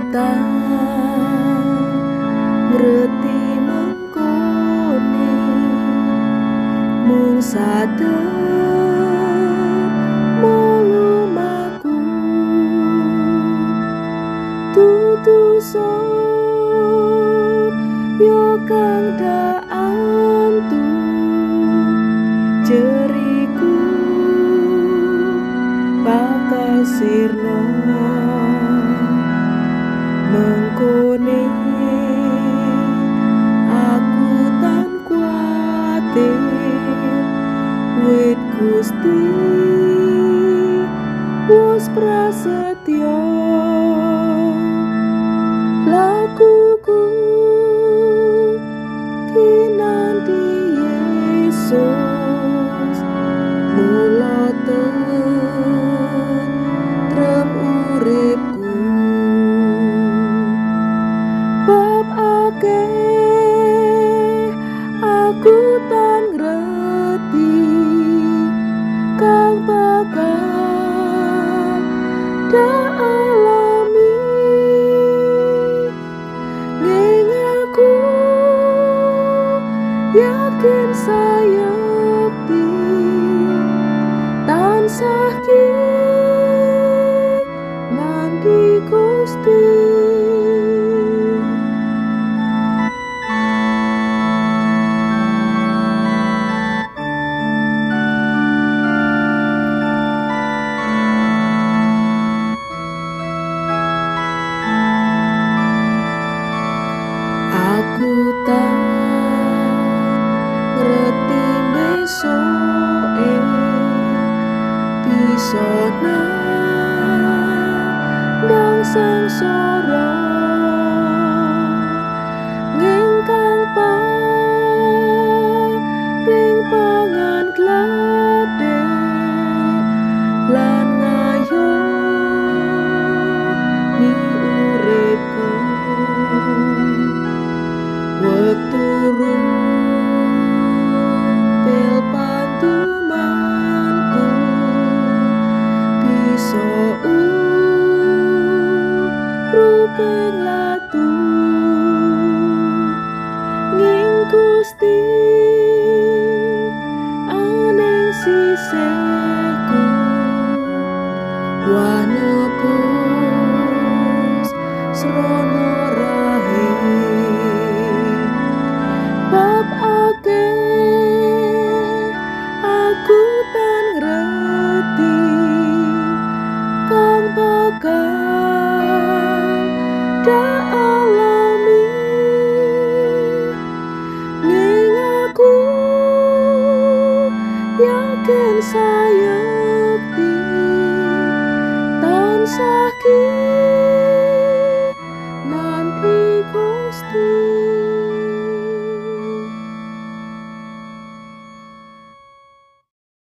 Tak ngerti mengkone mung sader molumaku tutu yo kang daantu jeriku bakal sirna mengkone aku tan kuatir wit Gusti wus prasetyo lakuku kinanti Yesus mula tentrem uripku bab akeh aku tan ngerti kang bakal dak alami ning aku yakin sayekti tansah kinanti Gusti. Aku tak ngerti besoke bisa nandang sangsara ngingkang paring pangan gladhe lan ngayomi uripku wektu rumpil pantumanku bisa uruping latu.